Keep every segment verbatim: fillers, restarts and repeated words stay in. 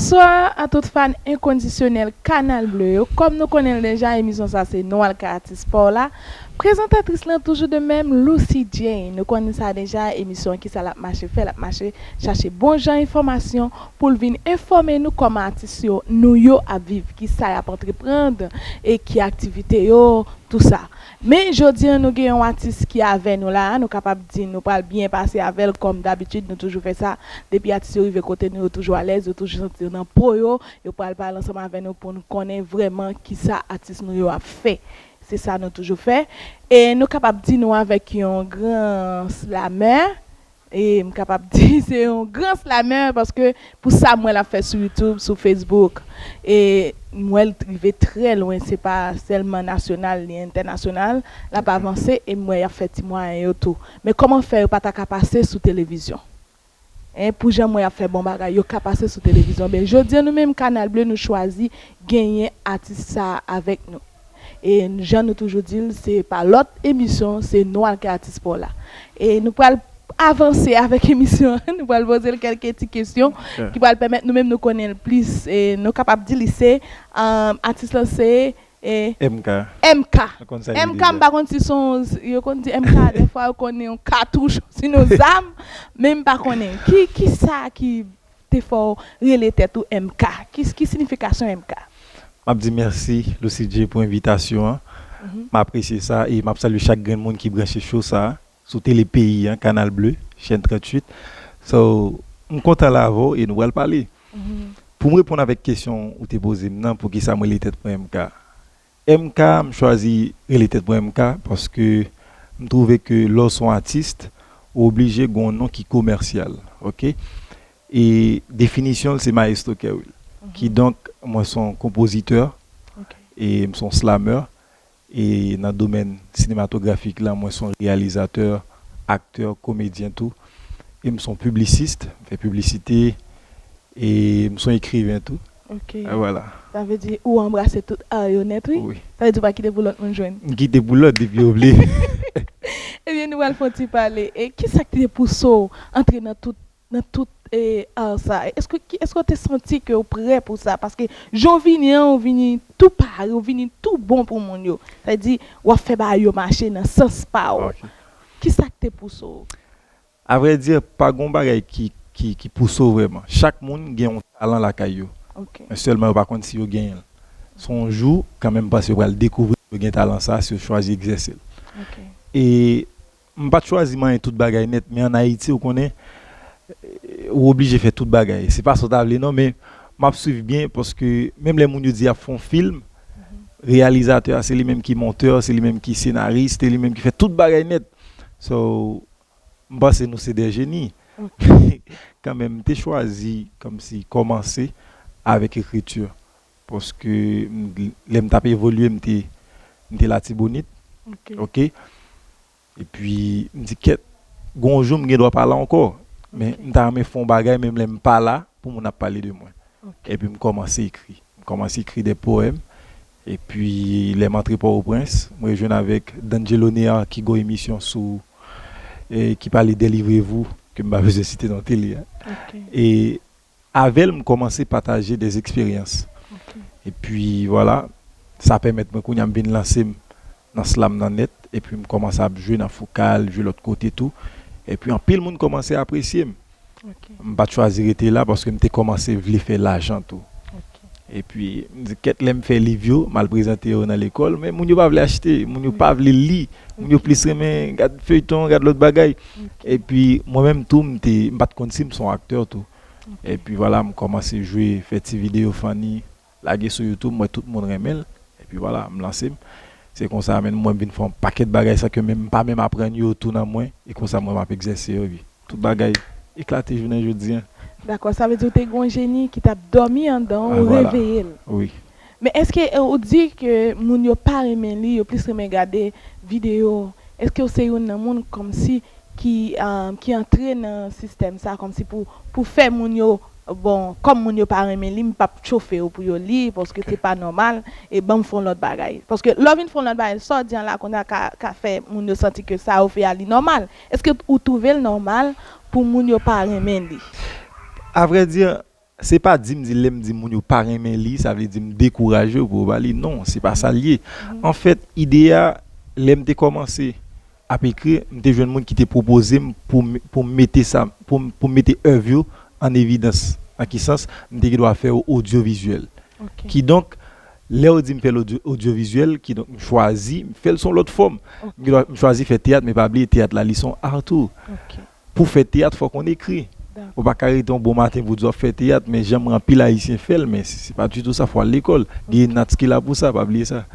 Bonswa a tout fan enkondisyonèl Kanal Bleu yo. Kòm nou konnen l deja, emisyon sa se Nou al kay atis pa w la. Prezantatris lan toujou de menm, Lucy J. Nou konnen sa deja, emisyon an kisa l ap mache fè, l ap mache chache bon jan enfòmasyon pou l vin enfòme nou kòman atis yo, nou yo ap viv, kisa y ap antreprann e ki aktivite yo, tou sa. Men jodi an nou gen yon atis ki avè nou la, nou kapab di nou pral byen pase avè l kòm dabitid nou toujou fè sa. Depi atis yo rive kote nou, yo toujou alèz, yo toujou santi yo nan po yo, yo pral pale ansanm avè nou pou n konnen vrèman kisa atis nou yo ap fè. Se sa nou toujou fè. E nou kapab di nou avèk yon gran slamè. E m kapab di se yon gran slamè paske pou sa m wè l ap fè sou YouTube, sou Facebook, e m wè l rive trè lwen, se pa sèlman nasyonal, li entènasyonal, l ap avanse e m wè y ap fè ti mwayen yo tou. Men kòman fè yo pa ta ka pase sou televizyon? En, pou jan m wè y ap fè bon bagay, yo ka pase sou televizyon. Ben, jodi an, nou menm Kanal Bleu, nou chwazi genyen atis sa a avèk nou. E jan nou toujou di l, se pa lòt emisyon, se Nou al kay atis pa w la. E nou pral avanse avèk emisyon an, nou pral poze l kèlke ti kesyon ki pral pèmèt nou menm nou konnen l plis. E nou kapab di li se, um, atis lan se, e, M K. M K. M K, m pa konn si se yon, yo konn di M K, dèfwa yo konnen yon katouch, sinon zam, men m pa konnen. Ki, ki sa ki te fè w rele tèt ou M K? Ki, ki siyifikasyon M K? M ap di mèsi, Lucy J, pou envitasyon an. M apresye sa e m ap salye chak grenn moun ki branche cho sa a sou Tele Peyi an, Kanal Bleu, chèn tranntuit. So, m kontan la avè w e nou pral pale. Pou m reponn avèk kesyon ou te poze m nan, poukisa m rele tèt mwen M K? M K, m chwazi rele tèt mwen M K paske m twouve ke lè w se yon atis, ou oblije gen yon non ki komèsyal, oke? E definisyon l, se Maestro Kerwill. Kidonk, mwen se yon konpozitè, e m se yon slamè, e nan domèn sinematografik la, mwen se yon reyalizatè, aktè, komedyen tou, e m se yon piblisis, m fè piblisite, e m se yon ekriven tou. Ok. E vwala. Sa vle di ou anbrase tout art yo nèt, wi. Wi. Sa vle di ou pa kite pou lòt moun jwenn. M kite pou lòt depi yo vle. Ebyen, nou pral fè yon ti pale. E kisa ki te pouse w antre nan tout, nan tout, e, art sa? Èske ki, èske w te santi ke w prè pou sa? Paske jan w vini an, w vini tou pare, w vini tou bon pou moun yo. Sa vle di, w ap fè bagay yo mache nan sans pa w. Ok. Kisa ki te pouse w? Avrèdi, pa gen yon bagay ki, ki, ki pouse w vrèman. Chak moun gen yon talan lakay yo. Ok. Men sèlman yo pa konn si yo genyen l. Se yon jou, kanmenm, m panse yo pral dekouvri yo gen talan sa a si yo chwazi egzèse l. Ok. E m pa t chwazi manyen tout bagay nèt, men ann Ayiti, ou konnen, ou oblije fè tout bagay. Se pa sa w ta vle non, men m ap swiv byen paske menm lè moun yo di y ap fè yon fim, reyalizatè a, se li menm ki montè, se li menm ki senaris, se li menm ki fè tout bagay nèt. So, m panse nou se de jeni. Ok. Kanmenm, m te chwazi kòmsi kòmanse avèk ekriti. Paske m, lè m t ap evolye, m te, m te Latibonit. Ok. Ok? Epi, m di, kèt, gon jou m gen dwa pa la ankò. Men, ok, m ta renmen fè yon bagay, menm lè m pa la, pou moun ap pale de mwen. Ok. Epi m kòmanse ekri. M kòmanse ekri de powèm. Epi lè m antre Pòtoprens, m rejwenn avèk Dangelo Néa ki gon emisyon sou, e, ki pale Délivrez-vous, ke m pa bezwen site non tele a. Ok. E avè l, m kòmanse pataje de eksperyans. Ok. Epi vwala, sa pèmèt mwen kounye a m vin lanse m nan slam nan nèt, epi m kòmanse ap jwe nan Fokal, jwe lòt kote tou. Epi anpil moun kòmanse apresye m. Ok. M pa t chwazi rete la paske m te kòmanse vle fè lajan tou. Ok. Epi, m di, kèt, lè m fè liv yo, m al prezante yo nan lekòl, men moun yo pa vle achte, moun yo pa vle li, moun yo plis renmen gad feyton, gad lòt bagay. Ok. Epi, mwen menm tou, m te, m pa t konn si m se yon aktè tou. Ok. Epi, vwala, m kòmanse jwe, fè ti videyo funny, lage sou YouTube, m wè tout moun renmen l. Epi vwala, m lanse m. Se konsa menm mwen m vin fè yon pakèt bagay sa ke menm m pa menm aprann yo tou nan mwen. E konsa mwen m ap egzèse yo, epi tout bagay eklate jounen jodi an. Dakò, sa vle di ou te gen yon jeni ki t ap dòmi anndan w, ou reveye l. Wi. Men èske, e, ou di ke moun yo pa renmen li, yo plis renmen gade videyo, èske ou se youn nan moun kòmsi ki, um, ki antre nan sistèm sa, kòmsi pou, pou fè moun yo, bon, kòm moun yo pa renmen li, m p ap chofe yo pou yo li, paske se pa nòmal, e ban m fè yon lòt bagay. Paske lè w vin fè yon lòt bagay, sa w di an la kounye a ka, ka fè moun yo santi ke sa yo fè a li nòmal. Èske ou twouve l nòmal pou moun yo pa renmen li? Avrèdi, se pa di m di lè m di moun yo pa renmen li, sa vle di m dekouraje yo pou yo pa li. Non, se pa sa l ye. Anfèt, ide a, lè m te kòmanse ap ekri, m te jwenn moun ki te pwopoze m pou m, pou m mete sa, pou m, pou m mete èv yo an evidans. An ki sans? M te gen dwa fè yo odyovizyèl. Kidonk, lè yo di m fè l odyo-, odyovizyèl, kidonk m chwazi, m fè l sou yon lòt fòm. M gen dwa, m chwazi fè teyat, men pa bliye teyat la, li se yon ar tou. Pou fè teyat, fòk ou ekri. Ou pa ka rete yon bon maten pou di w ap fè teyat, men janm anpil Ayisyen fè l, men se, se pa ditou sa, fò w al lekòl. Gen Natch ki la pou sa, pa bliye sa.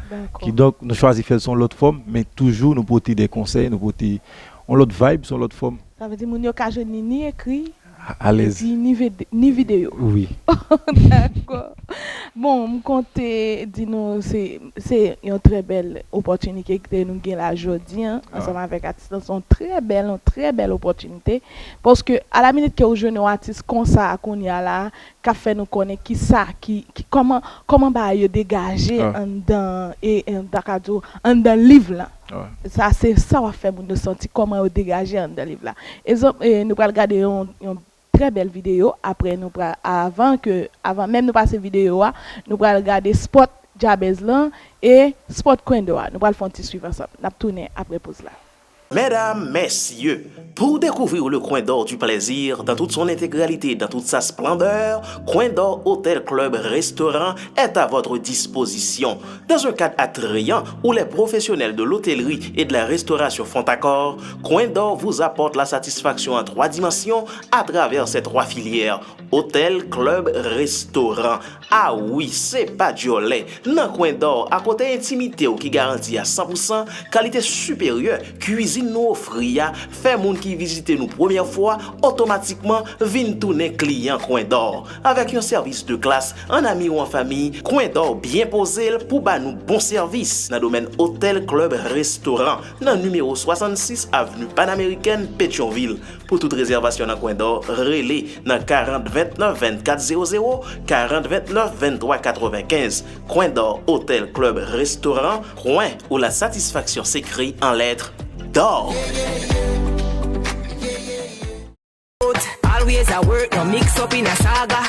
Kidonk, nou chwazi fè l sou yon lòt fòm, men toujou nou pote de konsèy, nou pote yon lòt vibe, sou yon lòt fòm. Sa vle di moun yo ka jwenn li ni ekri, alèz, epi ni vide-, ni videyo. Wi. Dakò. Bon, m konte di nou se, se yon trè bèl opòtinite ke nou gen la jodi a, ansanm avèk atis lan. Se yon trè bèl, yon trè bèl opòtinite. Paske, alaminit ke ou jwenn yon atis konsa kounye a la, k ap fè nou konnen kisa, ki, ki, kòman, kòman bagay yo degaje anndan, e, e, m ta ka di w, anndan liv lan. Sa se sa w ap fè moun yo santi kòman yo degaje anndan liv la. Egzanp, e, nou pral gade yon, yon trè bèl videyo. Apre nou pral, avan ke, avan menm nou pase videyo a, nou pral gade spòt Djabèz lan e spòt Kwendò a. Nou pral fè yon ti swiv ansanm. N ap tounen apre poz la. Mesdames, messieurs, pour découvrir le Coin d'Or du plaisir dans toute son intégralité, dans toute sa splendeur, Coin d'Or Hôtel Club Restaurant est à votre disposition. Dans un cadre attrayant où les professionnels de l'hôtellerie et de la restauration font accord, Coin d'Or vous apporte la satisfaction en trois dimensions à travers ses trois filières, hôtel, club, restaurant. A wi, se pa djòlè. Nan Coin d'Or, akote entimite w ki garanti a san pou san, kalite siperyè, kwizin nou ofri a fè moun ki vizite nou premyè fwa otomatikman vin tounen kliyan Coin d'Or. Avèk yon sèvis de klas, an ami ou an fanmi, Coin d'Or byen poze l pou ba nou bon sèvis nan domèn otèl, klèb, restoran, nan nimewo swasannsis Avni Panamerikèn, Petyonvil. Pou tout rezèvasyon nan Coin d'Or, rele nan karant ventnèf vennkat zewo zewo, karant ventnèf venntwa katrevenkenz. Coin d'Or, otèl, klèb, restoran, coin où la satisfaction s'écrit en lettres d'or. Always a work, no mix up in a saga.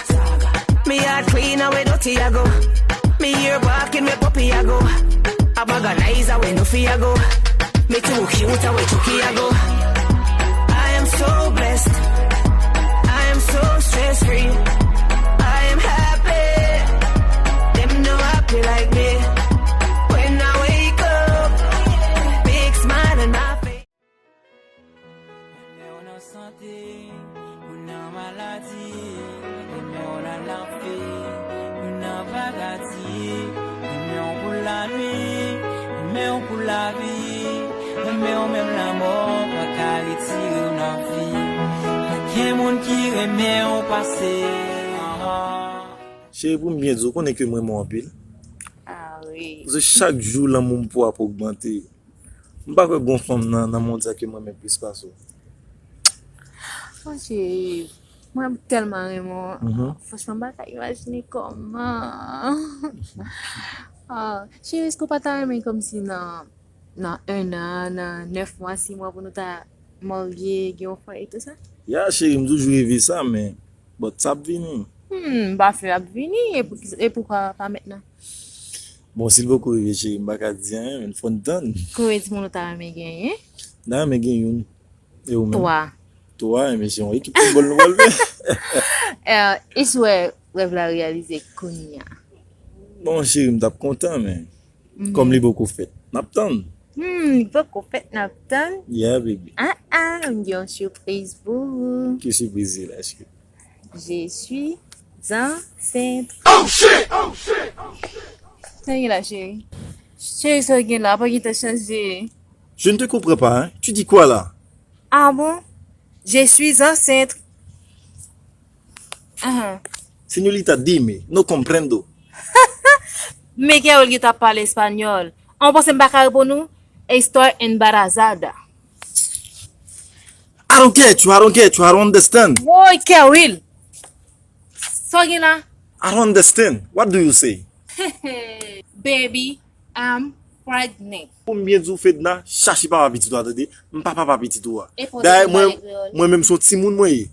Me heart clean, away dirty I go. Me hair barking, me puppy I go. A bag of nice, away no fi I go. Me too cute, away Chucky I go. I am so blessed. I am so stress free. I am happy. Them no happy like me. When I wake up, big smile on my face. Renmen w nan sante, ou nan maladi. Renmen w nan lanfè, ou nan paradi. Renmen w pou lanwi, renmen w pou lavi. Renmen w menm lanmò pa ka retire w nan vi. Pa gen moun ki renmen w pase. Cheri, pou m byen di w, ou konnen ke m renmen w anpil. Ah wi. Paske chak jou lanmou m pou w ap ogmante. M pa kwè gon fanm nan, nan mond sa ke m renmen plis pase w. Oh, cheri, mwen tèlman renmen w. Mhm. Franchman, m pa ka imajine kòman. Ah, cheri, èske w pa ta renmen kòmsi nan, nan en an, nan nèf mwa, sis mwa pou nou ta marye, gen yon fanmi e tou sa? Ya, cheri, m toujou reve sa, men, but sa ap vini. Hmm, m pa fè ap vini, e pou, e poukwa pa mentnan? Bon, si l poko rive, cheri, m pa ka di anyen, men fò n tann. Konbyen timoun ou ta renmen genyen? M ta renmen gen youn. E ou menm? Twa. Twa, enben se yon ekip foutbòl nou pral fè. Eh, e si w wè rèv la reyalize kounye a? Bon, cheri, m t ap kontan, men kòm li poko fèt, n ap tann. Hmm, li poko fèt, n ap tann? Yeah, baby. Ah, ah, m gen yon sipriz pou ou. Ki sipriz se la, cheri? Je suis enceinte. Oh shit! Oh shit! Oh shit! Sa gen la, cheri? Cheri, sa gen la, pa gen tan chanje. Je ne te comprends pas, hein? Tu dis quoi là? Ah bon? Je suis enceinte. Ah. Señorita, dime, no comprendo. Men Carol ki t ap pale espanyòl. An w panse m pa ka reponn ou? Estoy embarazada. I don't get you, I don't get you, I don't understand. Woy, Carol! Sa w gen la? I don't understand. What do you say? Baby, I'm pregnant. Pou m byen di w, Fedna, chache papa pitit ou a, tande? M pa papa pitit ou a. Dayè, mwen, mwen menm se yon timoun mwen ye.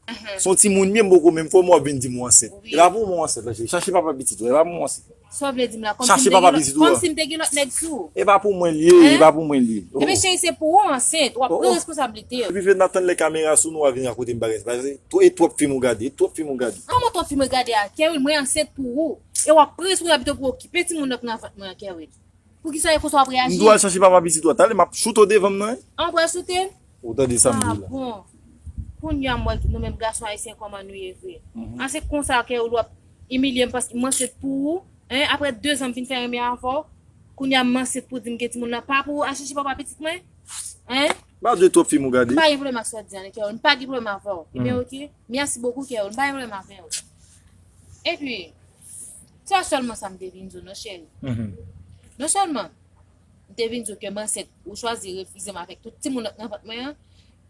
Se yon timoun m ye, m poko menm fòme, w ap vin di m ou ansent. E pa pou mwen w ansent la, cheri. Chache papa pitit ou, e pa pou mwen w ansent. Sa w vle di m la? Kòmsi m te gen lòt, kòmsi m te gen lòt nèg sou ou? E pa pou mwen l ye, e pa pou mwen l ye. Ebyen, cheri, se pou ou ansent, w ap pran responsablite w. Epi Fedna, tann lè kamera sou nou, w a vin rakonte m bagay sa. Paske e twòp fim ou gade, e twòp fim ou gade. Kòman twòp fim mwen gade a? Kerwin, mwen ansent pou ou. E w ap pran responsablite w pou okipe timoun nan k nan vant mwen an, Kerwin. Poukisa e konsa w ap reyaji? M dwe al chache papa pitit ou a. Talè m ap choute w devan m nan, wi. An, w pral choute m? Ou tande sa m di w la? Ah bon. Kounye a m wè nou menm gason ayisyen kòman nou ye vre. An, se konsa ke ou ap imilye m paske m ansent pou ou. Hein, apre de zan m fin fè renmen avè w. Kounye a m ansent pou di m ke timoun nan pa pou ou. Al chache papa pitit mwen. Hein? M pa dwe twòp fim ou gade. M pa gen pwoblèm ak sa w di a, Kerwin. M pa gen pwoblèm avè w. Ebyen, oke. Merci beaucoup, Kerwin. M pa gen pwoblèm avè w. Epi, se sèlman sa m te vin di w, non, cheri. Non sèlman m te vin di w ke m ansent, ou chwazi refize m avèk tout timoun nan vant mwen an,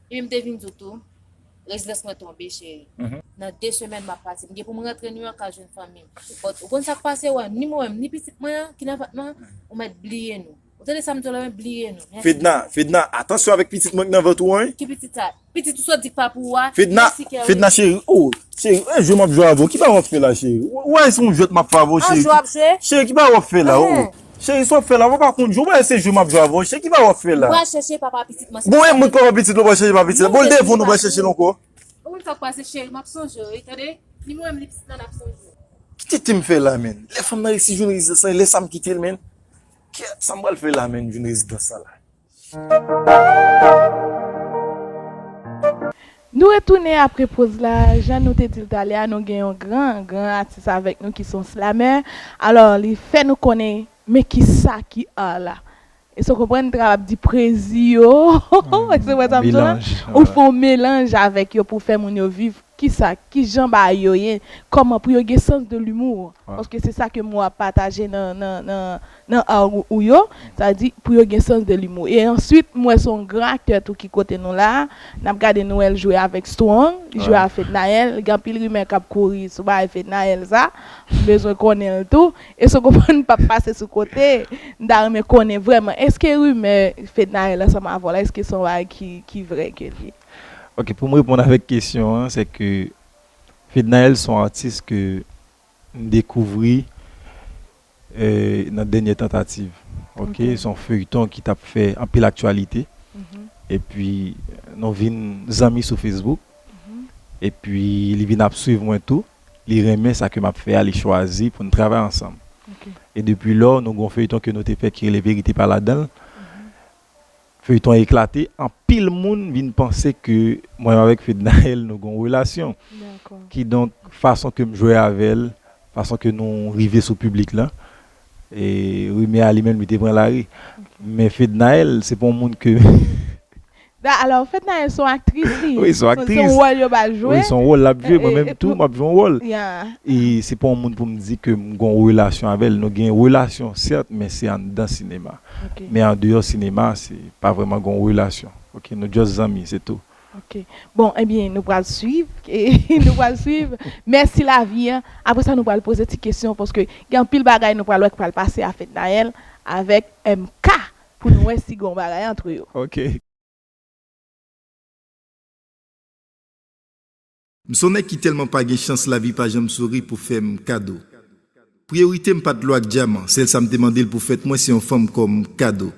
epi m te vin di w tou, rezidans mwen tonbe, cheri. Nan de semèn, m ap pati. M gen pou m rantre Nouyòk al jwenn fanmi m. But, ou konn sa k pase, wè, ni mwen menm, ni pitit mwen an, ki nan vant mwen an, ou mèt bliye nou. Ou tande sa m di w la, men bliye nou. Fedna, Fedna, atansyon avèk pitit mwen k nan vant ou an, wi. Ki pitit sa? Pitit ou sot di k pa pou ou a? Fedna, Fedna cheri, oh, cheri, e jwe m ap jwe avè w. Ki bagay w ap fè la, cheri? Ou wè se yon jwèt m ap fè avè w, cheri. An jwe w ap jwe? Cheri, ki bagay w ap fè la, oh? Cheri, sa w ap fè la? Ou pa konn jwe, ou wè se jwe m ap jwe avè w. Cheri, ki bagay w ap fè la? Ou pral chèche papa pitit mwen. Bon, e mwen k papa pitit la, ou pral chèche papa pitit la. Bon, l devan nou, ou pral chèche l ankò. Ou konn sa k pase, cheri, m ap sonje w, wi, tande? Ni mwen menm, ni pitit lan, n ap sonje w. Ki tete m fè la, menn? Lè fanm nan resi jwenn rezidans lan, lè sa m kite l, menn. Kèt, sa m pral fè la, menn, jwenn rezidans sa la? Nou retounen apre poz la. Jan nou te di l talè a, nou gen yon gran, gran atis avèk nou ki se yon slamè. Alò, li fè nou konnen, men kisa ki art la. E sa w konprann, trap ap di pwezi yo. E se wè sa m di w la? Ou fè yon melanj avèk yo pou fè moun yo viv kisa, kijan bagay yo ye, kòman pou yo gen sans de l'humour. Paske se sa ke m wè w ap pataje nan, nan, nan, nan art ou, ou yo, sa di pou yo gen sans de l'humour. E answit, m wè se yon gran aktè tou ki kote nou la a, n ap gade Noël jwe avèk Strong, li jwe avèk Fednaelle, gen anpil rimè k ap kouri sou bagay Fednaelle sa, m bezwen konnen l tou, e sa w konprann p ap pase sou kote, m ta renmen konnen vrèman, èske rimè Fednaelle ansanm avè w la, èske se yon bagay ki, ki vrè ke l ye? Ok, pou m reponn avèk kesyon an, se ke Fednaelle se yon atis ke m dekouvri, eh, nan Dènyè Tantativ. Ok, se yon feyton ki t ap fè anpil aktyalite. Epi, nou vin zanmi sou Facebook. Epi, li vin ap swiv mwen tou. Li renmen sa ke m ap fè a, li chwazi pou n travay ansanm. E depi lò, nou gen yon feyton ke nou te fè ki rele Verite pa ladan l. Feyton an eklate, anpil moun vin panse ke mwen menm avèk Fednaelle nou gen yon relasyon. Kidonk, fason ke m jwe avè l, fason ke nou rive sou piblik la, e rimè a li menm li te pran lari. Men Fednaelle, se pa yon moun ke Da, alò, Fednaelle se yon aktris, li. Wi, se yon aktris. Se yon wòl yo ba l jwe. Wi, se yon wòl l ap jwe. Mwen menm tou, m ap jwe yon wòl. E se pa yon moun pou m di ke m gen yon relasyon avè l. Nou gen relasyon, sèt, men se anndan sinema. Men andeyò sinema, se pa vrèman gen yon relasyon. Ok, nou just zanmi, se tou. Ok. Bon, ebyen, nou pral swiv. Nou pral swiv. Mèsi lavi, en. Apre sa, nou pral poze ti kesyon, paske gen anpil bagay nou pral wè k pral pase a Fednaelle avèk M K pou nou wè si gen yon bagay antre yo. Ok. M se yon nèg ki tèlman pa gen chans, lavi pa janm souri pou fè m kado. Priyorite m pa t lò ak dyaman, sèl sa m te mande l pou fèt mwen se yon fanm kòm kado.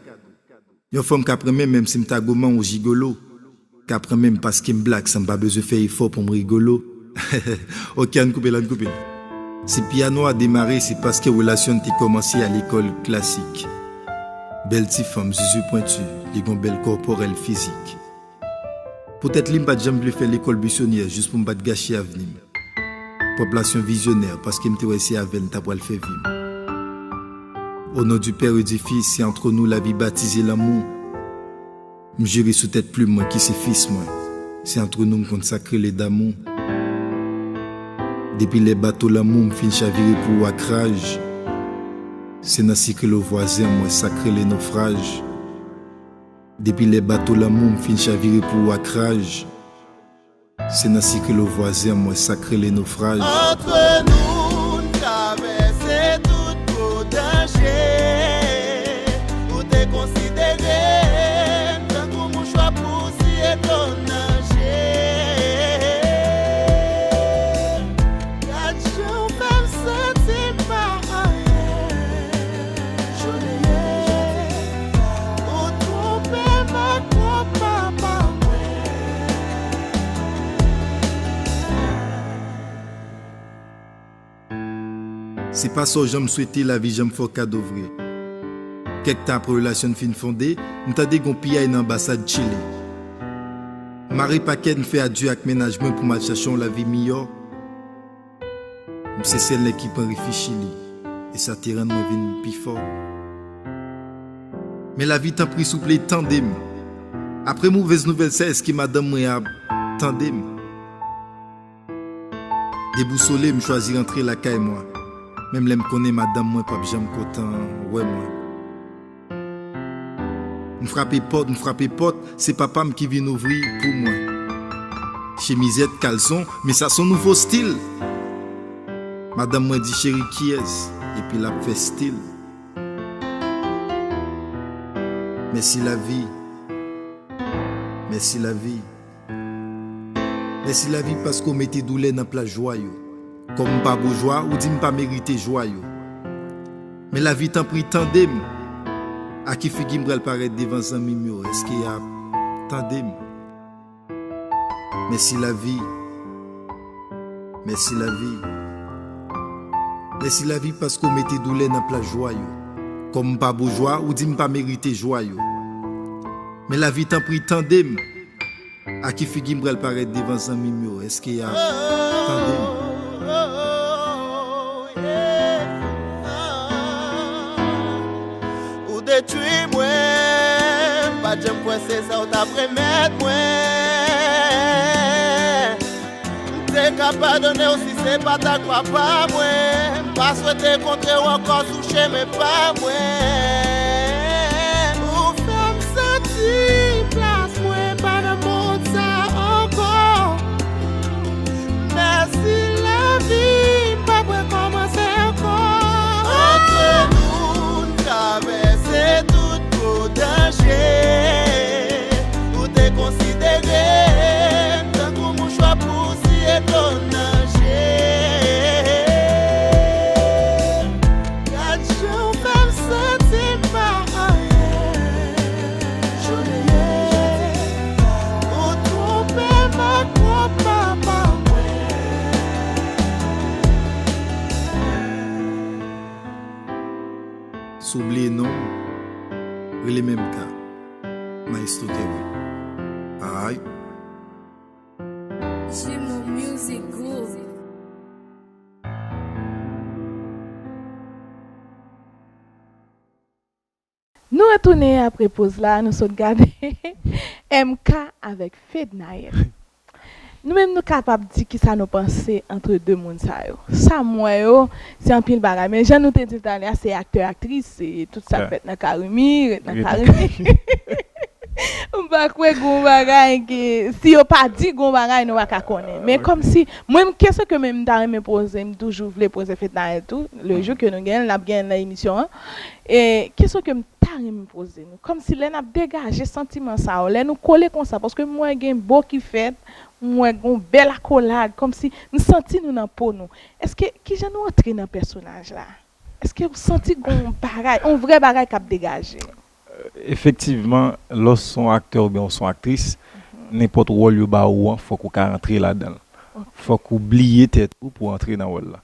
Yon fanm k ap renmen m menm si m ta goman ou jigolo. K ap renmen m paske m black san m pa bezwen fè efò pou m rigolo. Ok, ann koupe l, ann koupe l. Si pyano a demare, se paske relasyon n te kòmanse a lekòl klasik. Bèl ti fanm, zuzu pwenti, li gon bèl kòpòrèl fizik. Poutèt li, m pa t janm vle fè lekòl misyonè jis pou m pa t gache avni m. Pòp la se yon vizyonè, paske m te wè se avè l m ta pral fè vi m. Au nom du Père et du Fils, c'est entre nous lavi batize lanmou. M jire sou tèt plim mwen ki se fis mwen. Se antre nou m konn sa k rele damou. Depi lè bato lanmou m fin chavire pou ou ak raj, se nan sikrelo vwazen m wè sa k rele nofraj. Depi lè bato lanmou m fin chavire pou ou ak raj, se nan sikrelo vwazen m wè sa k rele nofraj. Antre nou, n travèse tout gwo danje. Ou te konsidere m tankou mouchwa pou siye to nan je. Se pa sa w janm swete, lavi janm fè w kado vre. Kèk tan apre relasyon n fin fonde, m tande gon piyay nan anbasad Chili. M mare pakèt, m fè adye ak mennaj mwen pou m al chache yon lavi miyò. M se sèl nèg ki pran refi Chili, e sa te rann mwen vin pi fò. Men lavi, tanpri, souple, tande m. Apre movèz nouvèl sa, èske madanm mwen ap tande m? Debousole, m chwazi rantre lakay mwen, menm lè m konnen madanm mwen p ap janm kontan wè mwen. M frape pòt, m frape pòt, se papa m ki vin ouvri pou mwen. Chemizèt, kalson, men sa s on nouvo stil. Madanm mwen di, "Cheri, kiyès?" Epi l ap fè stil. Mèsi lavi. Mèsi lavi. Mèsi lavi paske w mete doulè nan plas jwa yo. Kòm m pa boujwa, ou di m pa merite jwa yo. Men lavi, tanpri, tande m. A ki figi m pral parèt devan zanmi m yo? Èske y ap tande m? Mèsi lavi. Mèsi lavi. Mèsi lavi paske w mete doulè nan plas jwa yo. Kòm m pa boujwa, ou di m pa merite jwa yo. Men lavi, tanpri, tande m. A ki figi m pral parèt devan zanmi m yo? Èske y ap tande m? Ou detwi mwen, m pa t janm kwè se sa w t ap remèt mwen. M te ka padone w si se pa t ak papa mwen. M pa swete kontre w ankò sou chemen pa mwen. Ou fè m santi plas mwen pa nan mond sa ankò. Mèsi lavi, m p ap rekòmanse ankò. Antre nou, n travèse tout gwo danje. Ou te konsidere m tankou mouchwa pou siye dlo nan je. Gad jan w fè m santi m pa anyen. Jodi a, ou twonpe m ak pwòp papa mwen. Si w bliye non m, rele M M K, Maestro Kevin. Alright. Jimo Music Group. Nou retounen apre poz la, nou sot gade M K avèk Fednaelle. Nou menm nou kapab di kisa nou panse antre de moun sa yo. Sa m wè yo, se anpil bagay. Men jan nou te di l talè a, se aktè, aktris, se tout sa k fèt nan Carimi, ret nan Carimi. M pa kwè gon bagay ke, si yo pa di gon bagay, nou pa ka konnen. Men kòmsi, mwen, kesyon ke menm m ta renmen poze, m toujou vle poze Fednaelle tou, le jou ke nou genyen l, n ap genyen l nan emisyon an. E kesyon ke m ta renmen poze nou, kòmsi lè n ap degaje santiman sa yo, lè nou kole konsa, paske m wè gen bo ki fèt, m wè gon bèl akolad, kòmsi m santi nou nan po nou. Èske, kijan nou antre nan pèsonaj la? Èske w santi gon bagay, yon vrè bagay k ap degaje? Efektivman, lè w se yon aktè oubyen w se yon aktris, nenpòt wòl yo ba ou an, fòk ou ka rantre ladan l. Fòk ou bliye tèt ou pou w antre nan wòl la.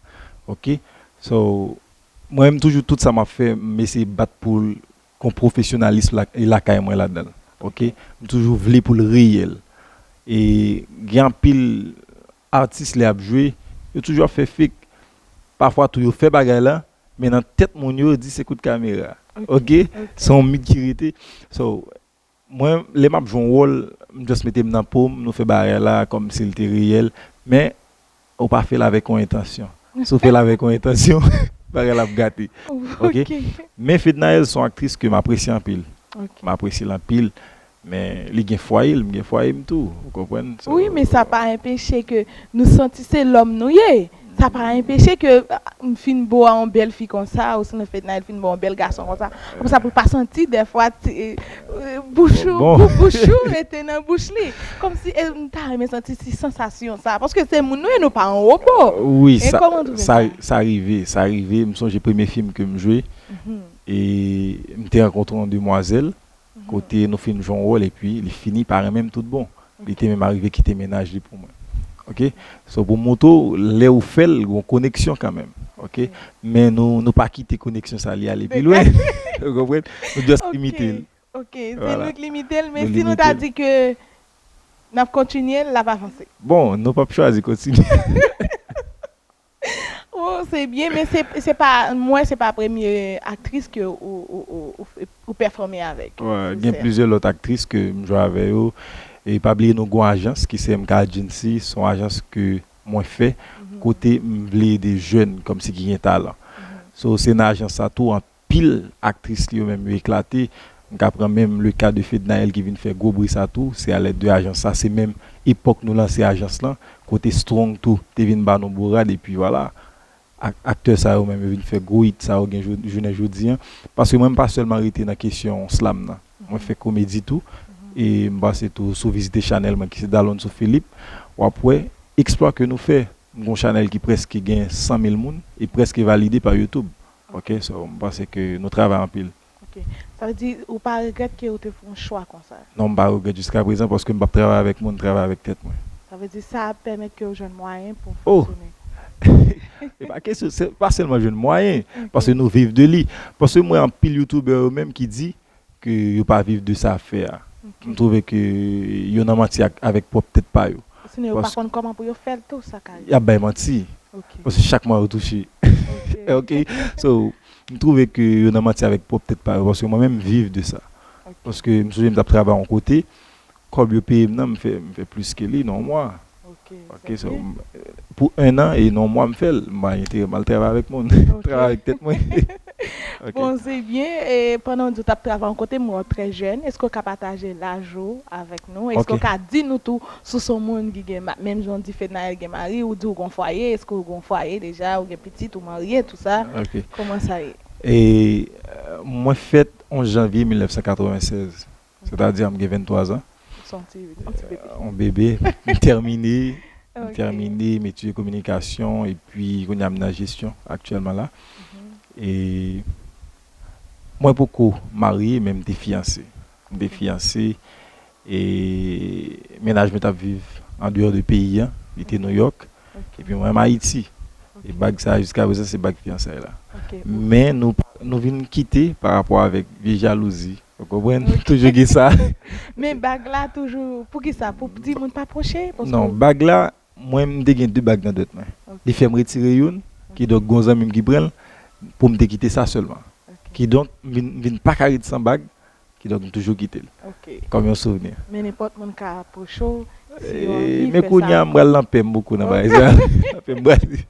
Oke? So, mwen menm toujou, tout sa m ap fè, m eseye bat pou l kon pwofesyonalis la, e lakay mwen ladan l. Oke? M toujou vle pou l reyèl. E gen anpil atis lè y ap jwe, yo toujou ap fè fake. Pafwa tou yo fè bagay la, men nan tèt moun yo, yo di se kout kamera. Oke? Se yon mit ki rete. So, mwen, lè m ap jwe yon wòl, m just mete m nan po m, nou fè bagay la kòmsi l te reyèl, men ou pa fè l avèk yon entansyon. Si w fè l avèk yon entansyon, bagay la ap gate. Oke? Men Fednaelle se yon aktris ke m apresye anpil. M apresye l anpil. Men li gen fwaye l, m gen fwaye m tou, ou konprann? So, wi, men sa pa enpeche ke nou santi se lòm nou ye. Sa pa enpeche ke, ah, m fin bo a yon bèl fi konsa, ou sinon Fednaelle fin bo a yon bèl gason konsa. Konsa pou l pa santi dèfwa ti, eh, bouch ou, bou-, bouch ou rete nan bouch li. Kòmsi, eh, m ta renmen santi si sansasyon sa, paske se moun nou ye, nou pa yon wobo. Wi, sa, sa, sa rive, sa rive. M sonje premye fim ke m jwe, e m te rankontre yon demwazèl, kote nou fin jwe yon wòl epi li fini pa renmen m tout bon. Li te menm arive kite mennaj li pou mwen. Ok? So, pou m montre w, lè ou fè l, gen yon koneksyon kanmenm. Ok? Men nou, nou pa kite koneksyon sa li ale pi lwen. Ou konprann? Nou just limite l. Ok, se nou k limite l, men si nou ta di ke n ap kontinye l, l ap avanse. Bon, nou p ap chwazi kontinye. Oh, se byen, men se, se pa, mwen, se pa premye aktris ke ou, ou, ou, ou, ou pèfòme avèk. Gen plizyè lòt aktris ke m jwe avè yo. E pa bliye nou gon ajans ki se M K Agency, se yon ajans ke mwen fè, kote m vle ede jèn kòmsi ki gen talan. So, se nan ajans sa tou, anpil aktris li yo menm yo eklate. M ka pran menm le ka de Fednaelle ki vin fè gwo bri sa tou, se alèd de ajans sa, se menm epòk nou lanse ajans lan, kote Strong tou te vin ba nou bourad, epi vwala, ak-, aktè sa yo menm yo vin fè gwo hit sa yo gen jou-, jounen jodi an. Paske mwen, m pa sèlman rete nan kesyon slam nan. Mwen fè komedi tou. E m panse tou, si w vizite chanèl mwen ki se Dalonso Philippe, w ap wè eksplwa ke nou fè. M gon chanèl ki prèske gen san mil moun e prèske valide pa YouTube. Ok, so, m panse ke nou travay anpil. Ok. Sa vle di, ou pa regrèt ke ou te fè yon chwa konsa? Non, m pa regrèt jiska prezan, paske m p ap travay avèk moun, m travay avèk tèt mwen. Sa vle di, sa ap pèmèt ke w jwenn mwayen pou w fonksyone. E pa kesyon, se pa sèlman jwenn mwayen, paske nou viv de li. Paske m wè anpil youtubè yo menm ki di ke yo pa viv de sa y ap fè a. M twouve ke yo nan manti ak, avèk pwòp tèt pa yo. Sinon, yo pa konn kòman pou yo fè l tou, sa ka rive. Y ap bay manti. Ok. Paske chak mwa yo touche. Ok. So, m twouve ke yo nan manti avèk pwòp tèt pa yo, paske mwen menm, m viv de sa. Ok. Paske m sonje m t ap travay yon kote, kòb yo peye m nan, m fè, m fè plis ke li nan yon mwa. Ok, ok, so, m, pou en an e nan yon mwa m fè l, m pa enterè m al travay avèk moun. Ok. Travay avèk tèt mwen. Ok. Bon, se byen. E pandan w di w t ap travay yon kote, m wè w trè jèn. Èske w ka pataje laj ou avèk nou? Èske w ka di nou tou si w se yon moun ki gen ma-, menm jan w di Fednaelle gen mari, ou di w gon fwaye, èske w gon fwaye deja, ou gen pitit, ou marye, tou sa? Ok. Kòman sa ye? E, euh, mwen fèt onz janvye mil nèf san katrevennsèz. Sètadi, m gen venntwa zan. Ou se yon ti, yon ti bebe. Euh, yon bebe. M tèmine. M tèmine, m etidye kominikasyon, epi kounye a m nan jesyon aktyèlman la. E mwen poko marye, men m te fiyanse. M te fiyanse, e mennaj mwen t ap viv andeyò de peyi a, li te Nouyòk, epi mwen m Ayiti. E bag sa, jiska prezan, se bag fiyansay la. Men nou, nou vin kite pa rapò avèk vye jalouzi. Ou konprann? Toujou gen sa. Men bag la toujou, poukisa? Pou di moun pa pwoche? Non, bag la, mwen, m te gen de bag nan dwèt mwen. Li fè m retire youn, kidonk gon zanmi m ki pran l pou m te kite sa sèlman. Kidonk, m vin, m vin pa ka ret san bag, kidonk m toujou kite l. Kòm yon souvni. Men nenpòt moun ka apwoche w, si yo anvi fè sa. Men kounye a, m pral nan pè m poko nan bagay sa. Nan pè m pral.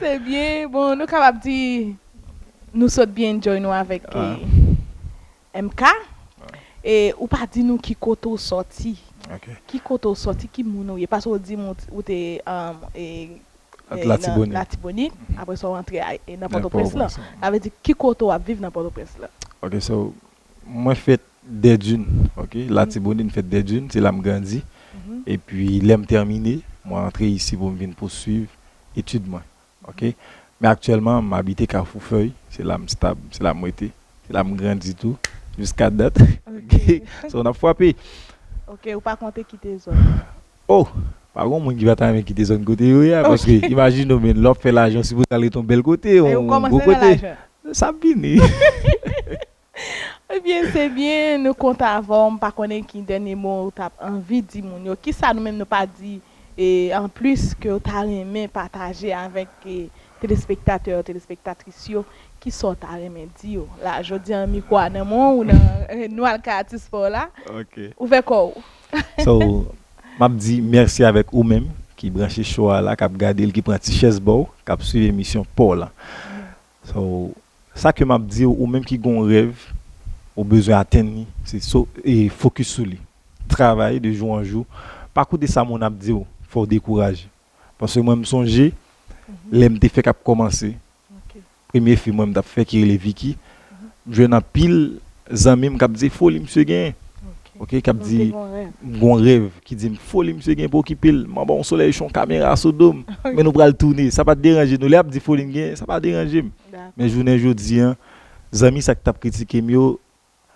Se byen. Bon, nou kapab di, nou sot byen enjoy nou avèk, eh, M K. E ou pa di nou ki kote w sòti. Ki kote w sòti, ki moun ou ye? Paske w di m ou, ou te, um, e, e, nan Latibonit. Latibonit. Apre sa, w rantre a, e, nan Pòtoprens lan. Sa vle di, ki kote w ap viv nan Pòtoprens lan? Ok, so, mwen fèt Dèdin, ok? Latibonit, m fèt Dèdin, se la m grandi. Epi, lè m tèmine, mwen rantre isi pou m vin pouswiv etid mwen. Ok? Men aktyèlman, m abite Kafou Fèy, se la m stab, se la m rete, se la m grandi tou, jiska dat. Ok. So, n ap frape. Ok, ou pa konte kite zòn? Oh! Pa gon moun ki pa ta renmen kite zòn kote yo ye a, paske imajine w, men lè w ap fè lajan, w sipoze al rete yon bèl kote, yon gwo kote. Sa ap vini. Ebyen, se byen, nou kontan avè w. M pa konnen ki dènye mo ou t ap anvi di moun yo. Kisa nou menm nou pa di, e, anplis ke w ta renmen pataje avèk, e, telespektatè, telespektatris yo? Kisa w ta renmen di yo? La, jodi a, mikwo a nan men w, ou nan, e, nou al kay atis pa w la. Ok. Ouvè kò w. So, m ap di mèsi avèk ou menm ki branche show a la, k ap gade l, ki pran ti chèz ba w, k ap swiv emisyon pa w la. So, sa ke m ap di w, ou menm ki gon rèv, ou bezwen atenn li, se so, e fokis sou li. Travay de jou an jou. Pa koute sa moun ap di w, fè w dekouraje. Paske mwen, m sonje, lè m te fèk ap kòmanse, premye fim mwen m t ap fè ki rele Vicky, m jwenn anpil zanmi m k ap di, "Foli misye gen." Ok, k ap di, m gon rèv, ki di m, "Foli misye gen pou okipe l. M anba yon solèy cho, yon kamera sou do m. Men nou pral tounen." Sa pa t deranje nou. Lè y ap di foli m gen, sa pa deranje m. Men jounen jodi a, zanmi sa k t ap kritike m yo,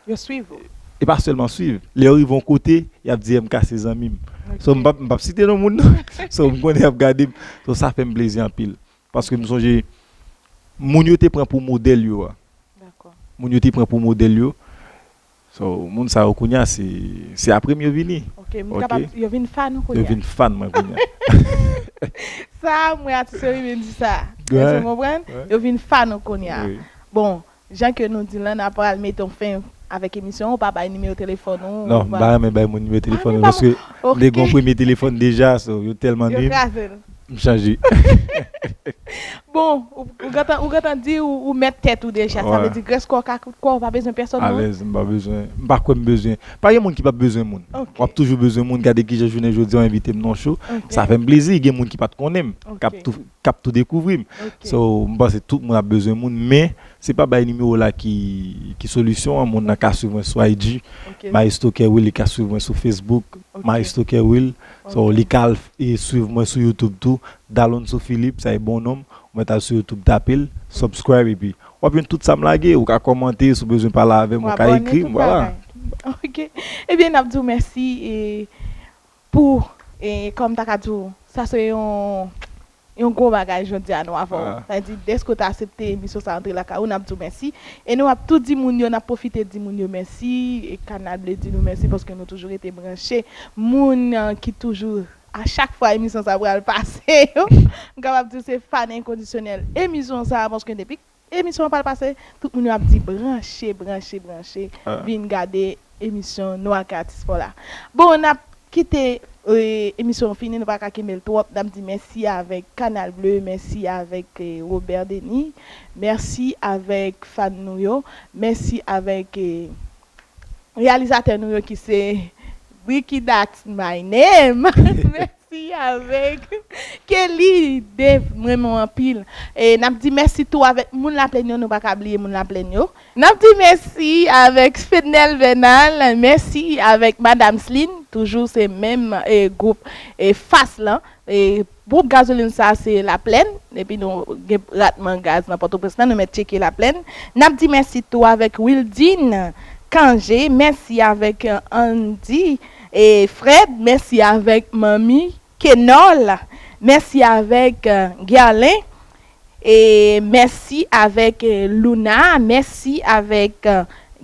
yo swiv ou. e pa sèlman swiv. Lè yo rive yon kote, y ap di M K se zanmi m. So, m p ap, m p ap site non moun nan. So, m konnen y ap gade m. So, sa fè m plezi anpil. Paske m sonje, moun yo te pran pou modèl yo a. Moun yo te pran pou modèl yo. So, moun sa yo kounye a, se, se apre m yo vini. Ok, m kapab, yo vin fan ou kounye a? Yo vin fan mwen kounye a. Sa, mwen atis yo rive di sa. Èske w konprann? Yo vin fan ou kounye a. Bon, jan ke nou di l lan, n a pral mete yon fen avèk emisyon, ou pa bay nimewo telefòn ou? Non, m pa renmen bay moun nimewo telefòn yo, paske m te gen yon premye telefòn deja, so, yo tèlman nil. M chanje. Bon, ou, ou gentan, ou gentan di ou, ou mèt tèt ou deja. Sa vle di grès kò w ka kout kò w, ou pa bezwen pèsonn non. Alèz, m pa bezwen, m pa kwè m bezwen. Pa gen moun ki p ap bezwen moun. W ap toujou bezwen moun. Gade kijan jounen jodi a w envite m nan show. Sa fè m plezi. Gen moun ki pa t konnen m, k ap tou, k ap tou dekouvri m. So, m panse tout moun ap bezwen moun, men se pa bay nimewo la ki, ki solisyon an. Moun nan ka swiv mwen sou I G, Maestro Kerwill, li ka swiv mwen sou Facebook, Maestro Kerwill. So, li ka al, e, swiv mwen sou YouTube tou, Dalonso Philippe, sa e bon non m. Ou mèt al sou YouTube, tape l, subscribe, epi w ap jwenn tout sa m lage. Ou ka kòmante, si w bezwen pale avè m, ou ka ekri m, vwala. Ok. Ebyen, n ap di w mèsi, e, pou, e, kòm m ta ka di w, sa se yon, yon gwo bagay jodi a nou avè w. Sa vle di, dèske w te aksepte emisyon sa antre lakay ou, n ap di w mèsi. E nou ap tou di moun yo, n ap pwofite di moun yo mèsi, e Kanal Ble di nou mèsi paske nou toujou rete branche. Moun, e, ki toujou, a chak fwa emisyon sa pral pase yo, m kapab di w se fan enkondisyonèl emisyon sa, paske depi emisyon an pral pase, tout moun yo ap di branche, branche, branche, vin gade emisyon Nou ak Atis pa w la. Bon, n ap kite, e, emisyon an fini, nou pa ka kenbe l twòp. N ap di mèsi avèk Kanal Ble, mèsi avèk, e, Robert Denis, mèsi avèk fan nou yo, mèsi avèk, e, reyalizatè nou yo ki se Bricky, that's my name. Mèsi avèk Kelly Dave, m renmen w anpil. E n ap di mèsi tou avèk moun Laplèn yo, nou pa ka bliye moun Laplèn yo. N ap di mèsi avèk Fednel Bernal, mèsi avèk Madam Celine, toujou se menm, e, gwoup, e, Fas lan. E, gwoup gazolin sa se Laplèn, epi nou gen ratman gaz nan Pòtoprens lan, nou mèt tcheke Laplèn. N ap di mèsi tou avèk Wildine Cangé, mèsi avèk, e, Andy e Fred, mèsi avèk Manmi Kenol, mèsi avèk, e, Guerlain, e mèsi avèk, e, Luna, mèsi avèk, e,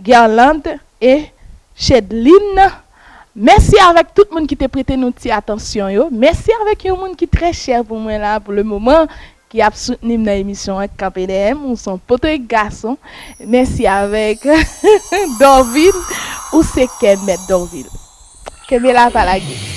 Guerlande e Chedline. Mèsi avèk tout moun ki te prete nou ti atansyon yo. Mèsi avèk yon moun ki trè chè pou mwen la pou le moman, ki ap soutni m nan emisyon an, k kanpe dèyè m, ou se yon potorik gason. Mèsi avèk Dorvil, ou se kè mèt Dorvil. Kenbe la, pa lage.